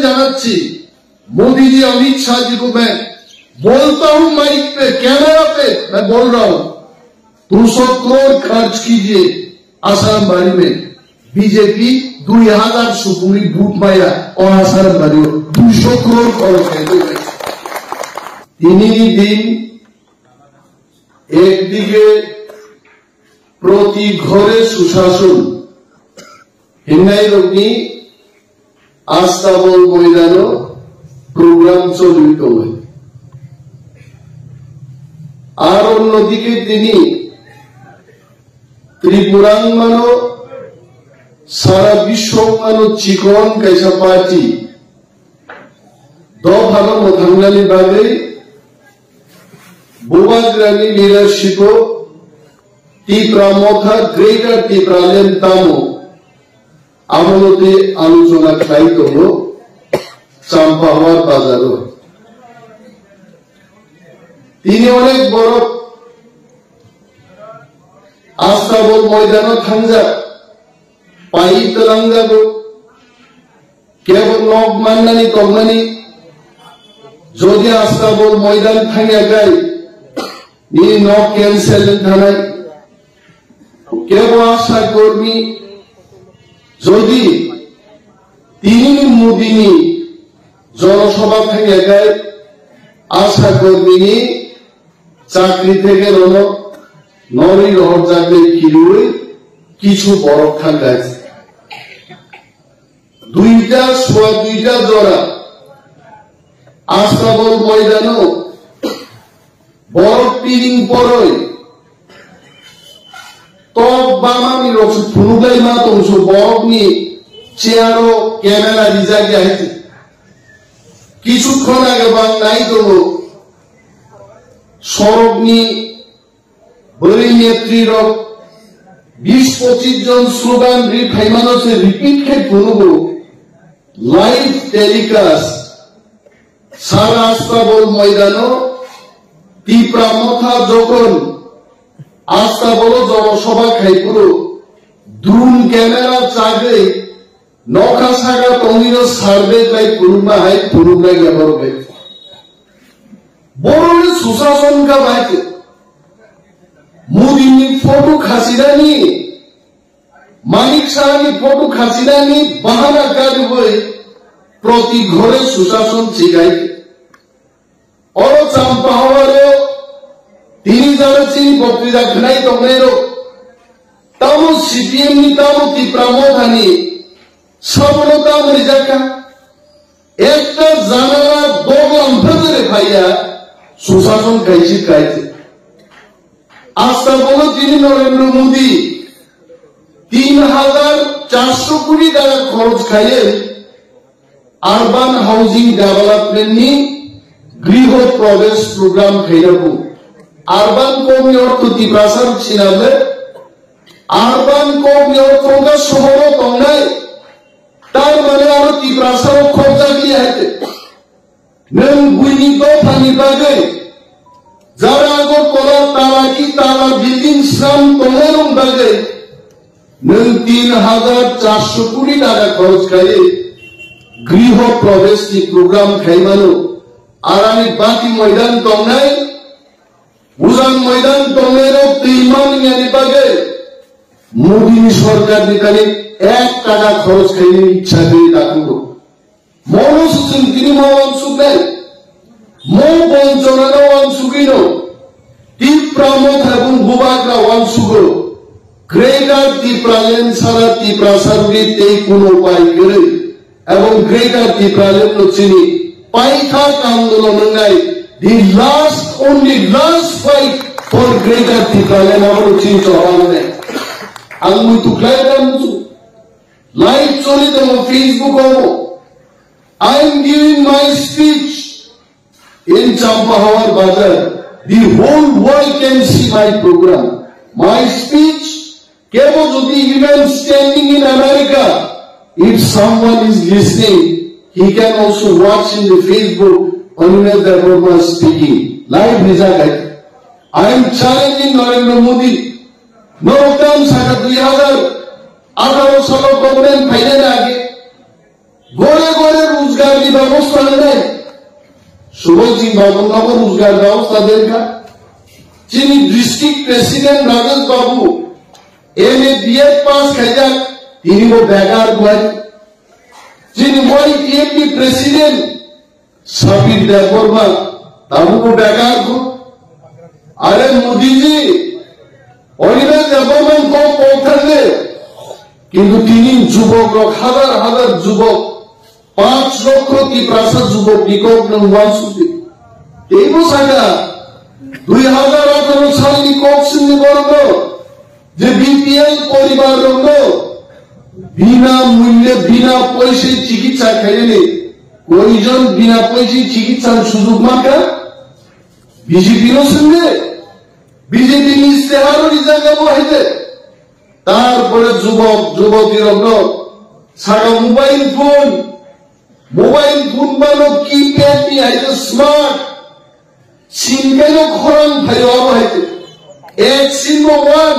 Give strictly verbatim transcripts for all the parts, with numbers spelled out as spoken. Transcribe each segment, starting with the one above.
জানাচ্ছি, মোদিজি, অমিত শাহজি কো मैं बोलता हूँ, माइक पे, कैमरा पे मैं बोल रहा हूँ, दो सौ करोड़ खर्च कीजिए आसाराम बाड़ी में। বিজেপি দুই হাজার সুপুরি ভোট পাইয়া ও আসারাম বাড়িও দুইশো করোড় খরচ হয়ে গেছে। তিনি দিন একদিকে প্রতি ঘরে সুশাসন, হিন্নাই রোগী আস্তাবল ময়দানো প্রোগ্রাম চলিত হয়। আর অন্যদিকে তিনি ত্রিপুরাং মানো সারা বিশ্ব মানো চিকন kaisa party dophano mwthangnani bagwi Bubagrani leadership-o Tipra Motha Greater Tipraland tamo abono tei alochona khlai tongo Champahawar bazaro. Tini onek borok Astabol moidano thangjak, pai twlangjago. Kebo nok mannani tongmani, jodi Astabol moidan thangya kai, nini nok cancel wng thanai. Kebo Asha Kormi, jodi tinini Modini Jonosabha thangya kai, Asha Kormini chakri theke rono norwi rohorjaknai kiriwi kichu borok thangkha. Duita sua duita jora Astabol moidano borok piring poroi tok bamani rok se phunuk lai ma tong se borok ni chair o camera rijak ya hai. Kichu khon age bang nai tongo sorok ni Bwrwi netri rok bis pochis jon slogan ri phaimano se repeat khai phunugo. Live telecast Sara Astabol moidano Tipra Motha jokhon Astabolo jonosabha khai phuru drone camera chagwi Nokha saka tongwino survey khlai phunukma hai phunuknai ya borok bai. Borokni susason kha bai khe. Modini photo khasinani, Manik Sahani photo khasinani bahana karwi proti ghore susason chikai. Oro Champahawaro tini jora chini bokti da khnai tongnai rok. Tamo C P M ni, tamo Tipra Mothani, sabono tamo rijak kha. Ekta janala doglam phajere phaiya, susason kaisi kaise. Asta bono tini Narendra Modi tin hajar charso koti taka khoroch khaiye, Urban housing development ni griho probesh program khaina bu. Urban kok ni ortho Tiprasa rok sinale, urban kok ni ortho wngkha sohoro tongnai. Tar mane aro Tiprasa rok khokjak liya hai te. Nwng buini dopha ni bagwi Jara Agartala tala ki tala building sram tongnai rok bagwi nwng tin hajar charso koti taka khoroch khaiwi griho probesh ni program khaimano. Arani bati moidan tongnai, ujan moidan tongnai rok twi manwini bagwi Modi ni sorkar ni kali ek taka khoroch khaini ichha khe dakugo. Mono swchwng tini ma wansuknai. Mo bonchonano wansugwino Tipra Motha bung bubagra wansugo. Greater Tipraland sara Tiprasa rwgwi tei kuno pai kwrwi. Ebong Greater Tipraland no chini paithak andolon wngnai. The last, only last fight for Greater Tipraland abono chini chora wngnai. Ang muitu khlai da muchung. Live choli tongo Facebook o. I am giving my speech in Champahawar Bazar. The whole world can see my program. My speech, kebo jodi even standing in America, if someone is listening, he can also watch in the Facebook, Animesh Debbarma speaking. Live rijak hai. I am challenging Narendra Modi. Norok tam saka dui hajar atharo salo government phainani age gore gore rojgar ব্যবস্থা নেই। শুভজিৎ বাবু নব রোজগার ব্যবস্থা দেন না। যিনি district president Rajesh Babu M A B Ed pass খাইজাক, তিনিও বেকার বয়। যিনি Y T F D president Sabir Debbarma, তাবুও বেকার বয়। আরে মোদিজি, অনিমেষ দেববর্মা কম পদ থাকলে, কিন্তু তিনি যুবক, হাজার হাজার যুবক, পাঁচ লক্ষ তিপ্রাসা যুবক নিকট নং ওয়ানসুতি। এই বছর দুই হাজার আঠারো সালনি কক্সিংনি বরং যে বিপিএল পরিবার রঙ বিনা মূল্যে বিনা পয়সায় চিকিৎসা খাইলে কয়জন বিনা পয়সায় চিকিৎসার সুযোগ মাখা? বিজেপি র সঙ্গে বিজেপি র ইস্তেহারও রিজার্ভ হইতে। তারপরে যুবক যুবতী রঙ সারা মোবাইল ফোন, মোবাইল ফোন বানো কিপ্যাড নি হইতে স্মার্ট, সিম কেন খরাং ভাই অব হইতে। এক সিম ওয়ান,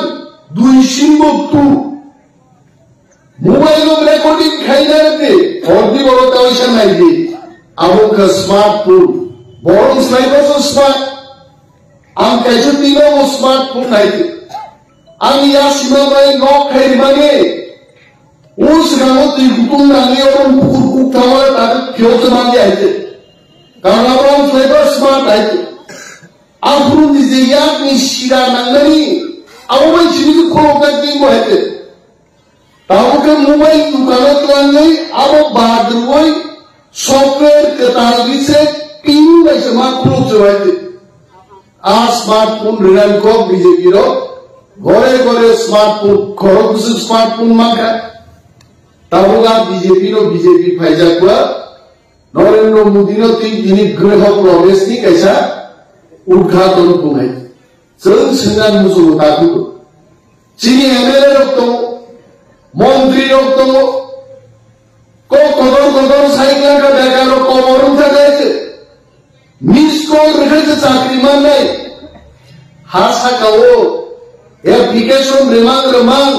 দুই সিম টু। মোবাইল রেকর্ডিং খাইনারতে, হরদি বড় তাওয়াইসা নাইদি। আবুকা স্মার্টফোন, বরং sniper smart. Ang kaisa tino o smartphone hai. Ang ya sima bai nok khai mani. O sgamo twi kutung nangni oro bukur kuk thawa ta khio se mani hai. Karna bang flavor smart hai. Aphuru nije yak ni sira nangnani. Abo bai chini khorok tak ni bo hai. Tabuk khe mobile dukano twlangwi abo bad rwui software kwtal reset pin bai se ma khuluk se bai di. A smartphone rwnan kok B J P rok gore gore smartphone khorok bwswk smartphone mankha. Tabuk a B J P no B J P phaijak ba Narendra Modi no twi tini griho provesh ni kaisa udghaton tongnai. Chwng swngna muchungo takhuk. Chini M L A rok tongo, montri rok tongo, kok kotor kotor sai kha kha bekar rok kobor wngkha khe se. Miss call rwkhe se chakri mannai. Ha saka o application rwmang rwmang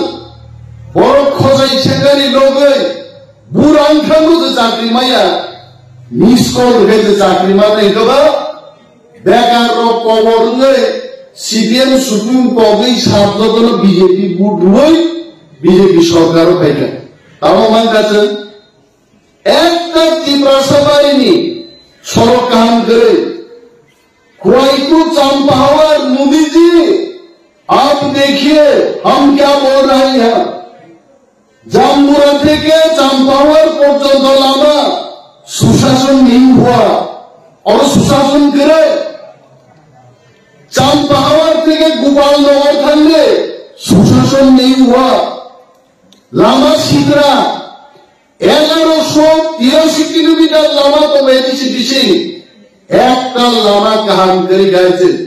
borok khojai sengani logoi bura wngkha se chakri maya. Miss call rwkhe se chakri mannai khe ba. Bekar rok kobor wngwi C P M Supreme kogwi sat jotono B J P vote rwui B J P sorkar o phaikha. Tamo mankha chwng ekta Tiprasa barini sorok kaham kwrwi. Khwlaitu Champahawar Modi ji, aap dekhiye hum kya bol rahe hain. Jambura theke Champawar porjonto lama sushason nei hua. Oro sushason kwrwi. Champawar theke Gopalnagar thangde sushason nei hua. Lama sitra, egaroso tirashi kilometer lama tongo A D C D C. Ekta lama kaham kwrwi gaijak.